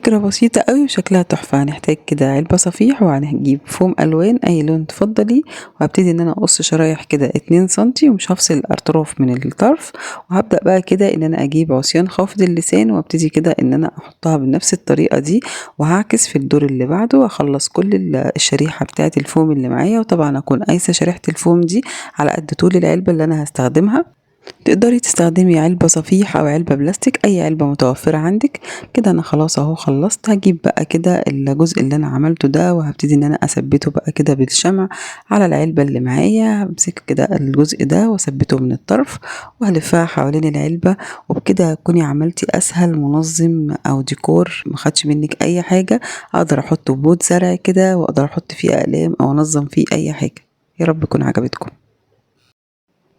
فكرة بسيطة قوي وشكلها تحفة. هنحتاج كده علبة صفيح، وهنجيب فوم ألوان أي لون تفضلي، وهبتدي إن أنا أقص شرايح كده 2 سنتي ومش هفصل الأطراف من الطرف. وهبدأ بقى كده إن أنا أجيب عصيان خافض اللسان، وابتدي كده إن أنا أحطها بنفس الطريقة دي، وهعكس في الدور اللي بعده، وأخلص كل الشريحة بتاعة الفوم اللي معايا. وطبعا أكون قايسة شريحة الفوم دي على قد طول العلبة اللي أنا هستخدمها. تقدري تستخدمي علبة صفيح أو علبة بلاستيك، أي علبة متوفرة عندك. كده أنا خلاص أهو خلصت. هجيب بقى كده الجزء اللي أنا عملته ده، وهبتدي إن أنا أثبته بقى كده بالشمع على العلبة اللي معايا. همسك كده الجزء ده وأثبته من الطرف، وهلفها حوالين العلبة، وبكده تكوني عملتي أسهل منظم أو ديكور ما خدش منك أي حاجة. أقدر أحطه pot زرع كده، وأقدر أحط فيه أقلام أو أنظم فيه أي حاجة. يا رب يكون عجبتكم.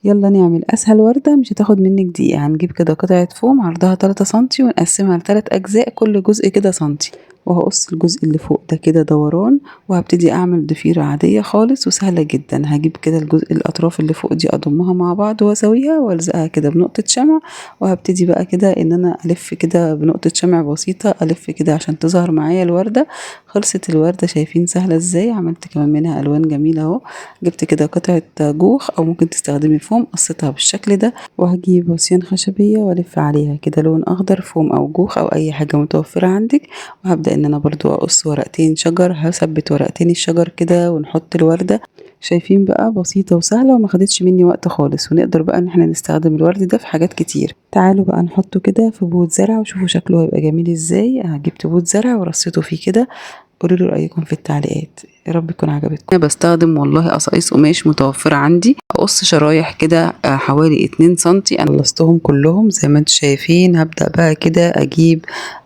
يلا نعمل اسهل وردة مش هتاخد منك دقيقة. هنجيب كده قطعة فوم عرضها 3 سنتي، ونقسمها لتلات اجزاء، كل جزء كده سنتي، وهقص الجزء اللي فوق ده كده دوران، وهبتدي اعمل ضفيرة عادية خالص وسهلة جدا. هجيب كده الجزء الاطراف اللي فوق دي اضمها مع بعض واسويها، والزقها كده بنقطة شمع، وهبتدي بقى كده ان انا الف كده بنقطة شمع بسيطة، الف كده عشان تظهر معايا الوردة. خلصت الوردة، شايفين سهلة ازاي؟ عملت كمان منها الوان جميلة اهو. جبت كده قطعة جوخ او ممكن تستخدمي فوم، قصيتها بالشكل ده، وهجيب عصيان خشبية والف عليها كده لون اخضر، فوم او جوخ او اي حاجة متوفرة عندك. وهبدأ ان انا برضو اقص ورقتين شجر، هثبت ورقتين الشجر كده ونحط الوردة. شايفين بقى بسيطة وسهلة وما خدتش مني وقت خالص، ونقدر بقى ان احنا نستخدم الورد ده في حاجات كتير. تعالوا بقى نحطه كده في pot زرع وشوفوا شكله هيبقى جميل ازاي. انا جبت pot زرع ورصيته فيه كده. قولوا لي رأيكم في التعليقات، يا رب يكون عجبتكم. انا بستخدم والله قصايص قماش متوفرة عندي، اقص شرايح كده حوالي 2 سنتي. انا خلصتهم كلهم زي ما انتم شايفين. هبدأ بقى كده اجيب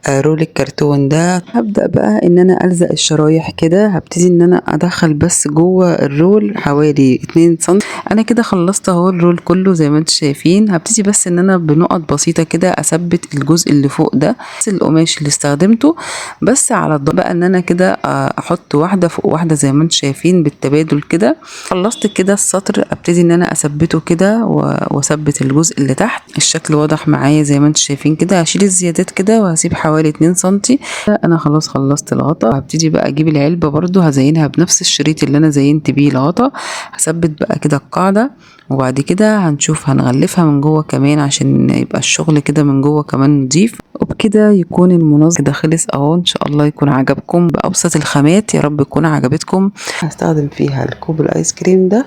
رول الكرتون ده، هبدأ بقى ان انا الزق الشرايح كده. هبتدي ان انا ادخل بس جوه الرول حوالي 2 سنتي. انا كده خلصت اهو الرول كله زي ما انتم شايفين. هبتدي بس ان انا بنقط بسيطة كده اثبت الجزء اللي فوق ده، بس القماش اللي استخدمته بس على الضوء بقى ان انا كده احط واحدة فوق واحدة زي ما انتم شايفين بالتبادل كده. خلصت كده السطر، ابتدي ان انا اثبته كده واثبت الجزء اللي تحت. الشكل واضح معايا زي ما انتم شايفين كده. هشيل الزيادات كده وهسيب حوالي 2 سنتي. انا خلاص خلصت الغطا. هبتدي بقى اجيب العلبة برضو، هزينها بنفس الشريط اللي انا زينت بيه الغطا. هثبت بقى كده القاعدة، وبعد كده هنشوف هنغلفها من جوه كمان عشان يبقى الشغل كده من جوه كمان نضيف. وبكده يكون المنظم كده خلص اهو. ان شاء الله يكون عجبكم بابسط الخامات، يا رب يكون عجبتكم. هستخدم فيها الكوب الايس كريم ده،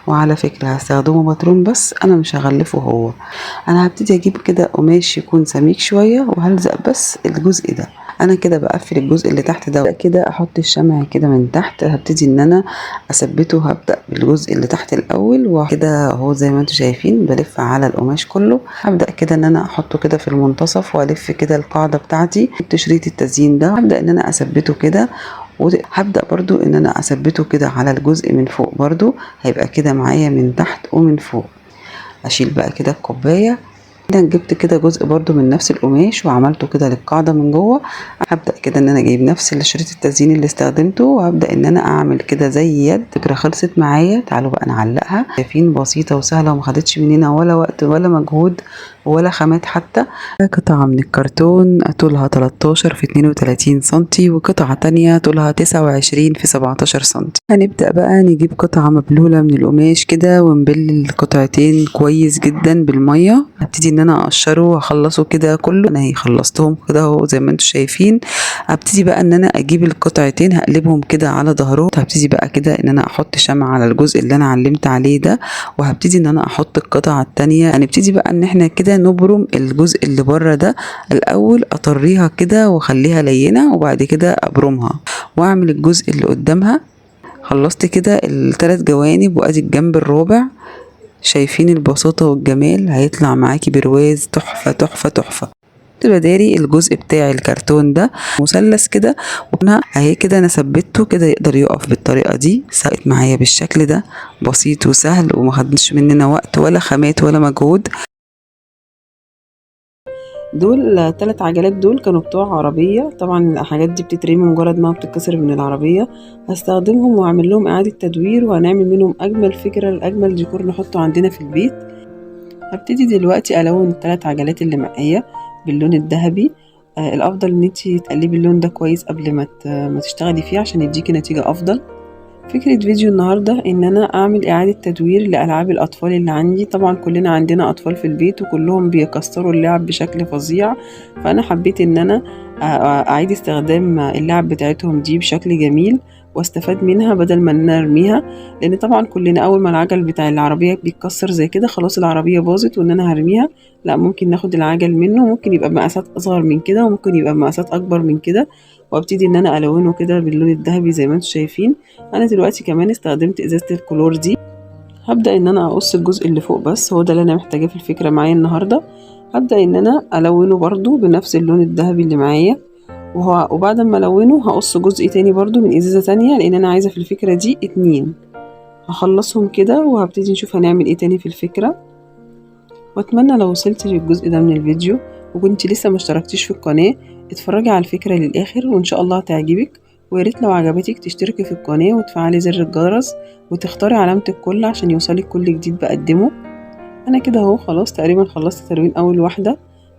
وعلى فكرة هستخدمه باترون بس انا مش هغلفه هو. انا هبتدي اجيب كده قماش يكون سميك شوية وهلزق بس الجزء ده. انا كده بقفل الجزء اللي تحت ده كده، احط الشمع كده من تحت. هبتدي ان انا اثبته، هبدأ بالجزء اللي تحت الاول، وكده اهو زي ما انتم شايفين بلف على القماش كله. هبدأ كده ان انا احطه كده في المنتصف والف كده القاعدة بتاعتي. جبت شريط التزيين ده، هبدأ ان انا اثبته كده، وهبدأ برضو ان انا اثبته كده على الجزء من فوق برضو، هيبقى كده معايا من تحت ومن فوق. اشيل بقى كده الكوباية. انا جبت كده جزء برضو من نفس القماش وعملته كده للقاعدة من جوه. هبدأ كده ان انا جايب نفس شريط التزيين اللي استخدمته، وهبدأ ان انا اعمل كده زي يد. فكرة خلصت معايا، تعالوا بقى نعلقها. شايفين بسيطة وسهلة وما خدتش مننا ولا وقت ولا مجهود ولا خامات حتى. قطعة من الكرتون طولها 13 في 32 سنتي، وقطعة تانية طولها 29 في 17 سنتي. هنبدأ بقى نجيب قطعة مبلولة من القماش كده ونبل القطعتين كويس جدا بالمية. هبتدي ان انا اقشره واخلصه كده كله. انا هي خلصتهم كده اهو زي ما انتم شايفين. هبتدي بقى ان انا اجيب القطعتين هقلبهم كده على ظهرهم. هبتدي بقى كده ان انا احط شمعة على الجزء اللي انا علمت عليه ده، وهبتدي ان انا احط القطعة التانية. هنبتدي بقى ان احنا كده نبرم الجزء اللي بره ده الاول، اطريها كده واخليها لينة، وبعد كده ابرمها واعمل الجزء اللي قدامها. خلصت كده الثلاث جوانب، وادي الجنب الرابع. شايفين البساطة والجمال؟ هيطلع معاكي برواز تحفة تحفة تحفة. بداري الجزء بتاع الكرتون ده مثلث كده، وانا اهي كده انا ثبته كده يقدر يقف بالطريقة دي. سقت معايا بالشكل ده، بسيط وسهل وما خدش مننا وقت ولا خامات ولا مجهود. دول 3 عجلات دول كانوا بتوع عربية. طبعا الحاجات دي بتترمي مجرد ما بتتكسر من العربية. هستخدمهم واعمل لهم اعادة تدوير، وهنعمل منهم اجمل فكرة لاجمل ديكور نحطه عندنا في البيت. هبتدي دلوقتي الون ال3 عجلات اللي معايا باللون الذهبي، الافضل ان انتي تقلبي اللون ده كويس قبل ما تشتغلي فيه عشان يديكي نتيجة افضل. فكرة فيديو النهاردة ان انا اعمل اعادة تدوير لالعاب الاطفال اللي عندي. طبعا كلنا عندنا اطفال في البيت وكلهم بيكسروا اللعب بشكل فظيع، فانا حبيت ان انا اعيد استخدام اللعب بتاعتهم دي بشكل جميل واستفاد منها بدل ما ان انا ارميها، لان طبعا كلنا اول ما العجل بتاع العربية بيتكسر زي كده خلاص العربية باظت وان انا هرميها. لا، ممكن ناخد العجل منه، ممكن يبقى بمقاسات اصغر من كده وممكن يبقى بمقاسات اكبر من كده، وابتدي ان انا الونه كده باللون الذهبي زي ما انتم شايفين. انا دلوقتي كمان استخدمت ازازة الكلور دي. هبدأ ان انا اقص الجزء اللي فوق بس، هو ده اللي انا محتاجاه في الفكرة معايا النهاردة. هبدأ ان انا الونه برضو بنفس اللون الذهبي اللي معايا، وبعد ما الونه هقص جزء تاني برضو من ازازة تانية، لان انا عايزة في الفكرة دي 2. هخلصهم كده وهبتدي نشوف هنعمل ايه تاني في الفكرة. واتمنى لو وصلتي للجزء ده من الفيديو وكنتي لسه ما اشتركتيش في القناة اتفرجي على الفكرة للآخر وان شاء الله هتعجبك. وياريت لو عجبتك تشتركي في القناة وتفعلي زر الجرس وتختاري علامة الكل عشان يوصلك كل جديد بقدمه. انا كده اهو خلاص تقريبا خلصت تلوين اول واحدة.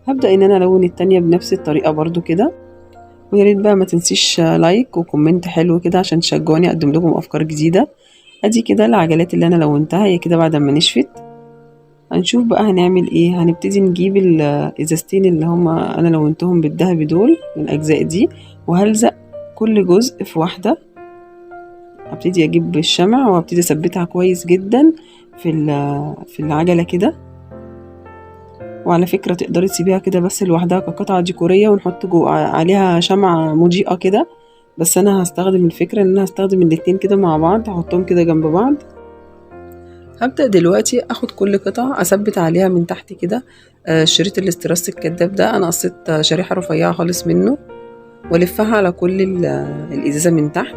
هبدأ ان انا الون التانية بنفس الطريقة برضو كده. وياريت بقى ما تنسيش like و comment حلو كده عشان تشجعوني اقدم لكم افكار جديدة. ادي كده العجلات اللي انا لونتها هي كده بعد ما نشفت. هنشوف بقى هنعمل ايه. هنبتدي نجيب الازازتين اللي هما انا لونتهم بالذهبي دول من الاجزاء دي، وهلزق كل جزء في واحدة. هبتدي اجيب الشمع وهبتدي اثبتها كويس جدا في العجلة كده. وعلى فكرة تقدري تسيبيها كده بس لوحدها كقطعة ديكورية ونحط جوه عليها شمعة مضيئة كده، بس انا هستخدم الفكرة ان انا هستخدم الاتنين كده مع بعض، هحطهم كده جنب بعض. هبدأ دلوقتي اخد كل قطعة اثبت عليها من تحت كده شريط الاستراس الكداب ده، انا قصيت شريحة رفيعة خالص منه، والفها على كل الازازة من تحت.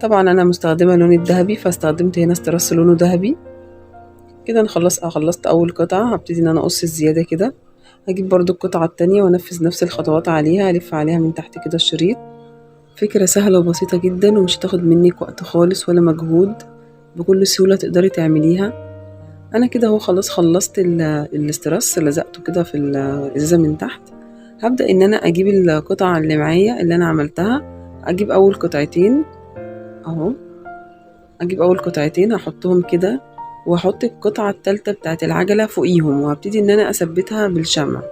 طبعا انا مستخدمة لون الذهبي فاستخدمت هنا استراس لونه ذهبي كده. انا خلصت اول قطعة. هبتدي ان انا اقص الزيادة كده. هجيب برضو القطعة التانية وانفذ نفس الخطوات عليها، الف عليها من تحت كده الشريط. فكرة سهلة وبسيطة جدا ومش هتاخد منك وقت خالص ولا مجهود، بكل سهولة تقدري تعمليها. انا كده اهو خلاص خلصت الاستراس، لزقته كده في الازازة من تحت. هبدأ ان انا اجيب القطعة اللي معايا اللي انا عملتها، اجيب اول قطعتين اهو، اجيب اول قطعتين هحطهم كده، واحط القطعة التالتة بتاعت العجلة فوقيهم، وهبتدي ان انا اثبتها بالشمع.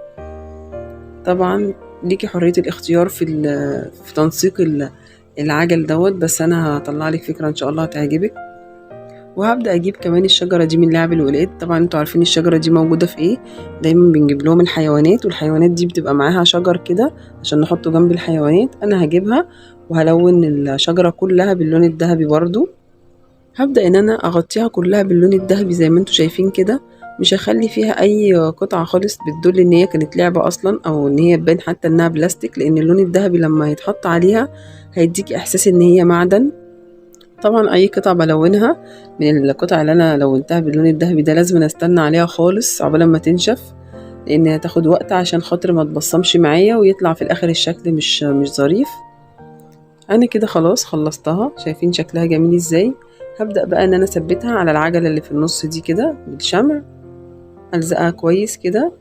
طبعا ليكي حرية الاختيار في تنسيق العجل دوت، بس انا هطلع لك فكرة ان شاء الله هتعجبك. وهبدأ اجيب كمان الشجرة دي من لعب الولاد. طبعا انتوا عارفين الشجرة دي موجودة في ايه، دايما بنجيب لهم الحيوانات، والحيوانات دي بتبقى معاها شجر كده عشان نحطه جنب الحيوانات. انا هجيبها وهلون الشجرة كلها باللون الذهبي برضو. هبدأ ان انا اغطيها كلها باللون الذهبي زي ما انتوا شايفين كده، مش هخلي فيها اي قطعة خالص بتدل ان هي كانت لعبة اصلا او ان هي تبان حتى انها بلاستيك، لان اللون الذهبي لما هيتحط عليها هيديكي احساس ان هي معدن. طبعا اي قطعة بلونها من القطع اللي انا لونتها باللون الذهبي ده لازم استنى عليها خالص عقبال ما تنشف، لان هتاخد وقت عشان خاطر ما تبصمش معايا ويطلع في الاخر الشكل مش ظريف. انا كده خلاص خلصتها، شايفين شكلها جميل ازاي. هبدأ بقى ان انا اثبتها على العجلة اللي في النص دي كده بالشمع، الزقها كويس كده،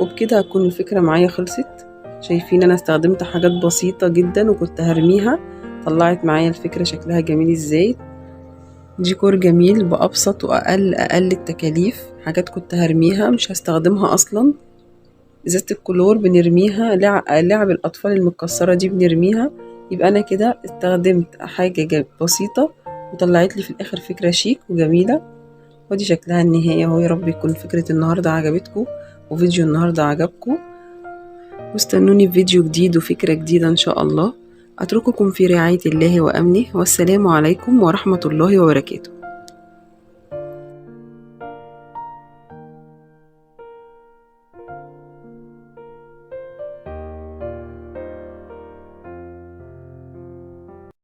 وبكده هتكون الفكرة معايا خلصت. شايفين انا استخدمت حاجات بسيطة جدا وكنت هرميها، طلعت معايا الفكرة شكلها جميل ازاي. ديكور جميل بأبسط وأقل التكاليف، حاجات كنت هرميها مش هستخدمها أصلا. ازازة الكلور بنرميها، لعب الأطفال المتكسرة دي بنرميها. يبقى أنا كده استخدمت حاجة بسيطة وطلعت لي في الآخر فكرة شيك وجميلة. ودي شكلها النهاية اهو. يا رب يكون فكرة النهاردة عجبتكم وفيديو النهاردة عجبكم، واستنوني في فيديو جديد وفكرة جديدة إن شاء الله. أترككم في رعاية الله وأمنه، والسلام عليكم ورحمة الله وبركاته.